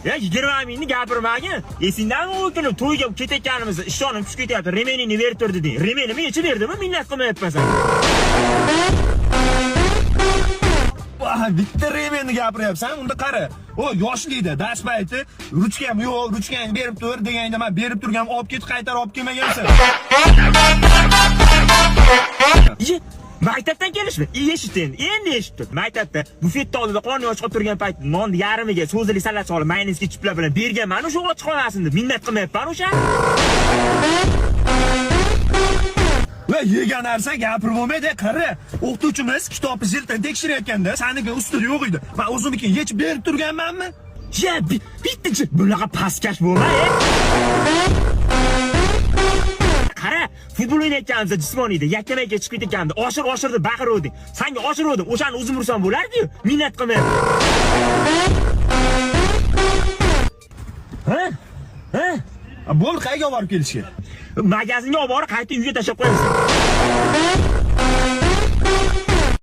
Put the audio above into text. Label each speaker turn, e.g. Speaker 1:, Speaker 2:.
Speaker 1: Ya 20 mingni gapirmagin. Esingdami u kuni to'yga ketayotganimizda ishonim tushib ketyapti. Remeningni berib tur deding. Remenimni yechib berdimi? Minnat qilmayapman sen.
Speaker 2: Vah, bitta remenni gapiryapsan, unda qara. O yoshlikda dars payti ruchkam yo'q, ruchkangni berib tur deganda men berib turgan olib ket, qaytarib olib kelmagansan.
Speaker 1: Ye, maktabdan kelishmi? Eshit endi, endi eshitdim. Maktabda bufetda oldida qorning och qolib turgan payt nonni yarmiga so'zili salat solib mayonezga chiplab bilan berganman o'sha och qolmasin deb minnat qilmayapman o'sha.
Speaker 2: Va yegan narsa gapirib bo'lmaydi, qara. O'qituvchimiz kitobni zildan tekshirayotganda saniki ustida yo'q edi. Men o'zimnikini yechib berib turganmanmi?
Speaker 1: Ya bitta bunaqa pastkash bo'lma, e. Qara, futbol o'ynayotganimizda jismoniyda yakkamayga chiqib ketayotganimda oshir oshir deb baqiruvding. Sanga oshiruvdim, o'shani o'zim ursam bo'lardi-yu, minnat qilmayapman. Ha? Ha?
Speaker 2: Bo'ldi, qayerga olib borib kelishga?
Speaker 1: Magazinga olib borib qayta uyga tashlab qo'yasan.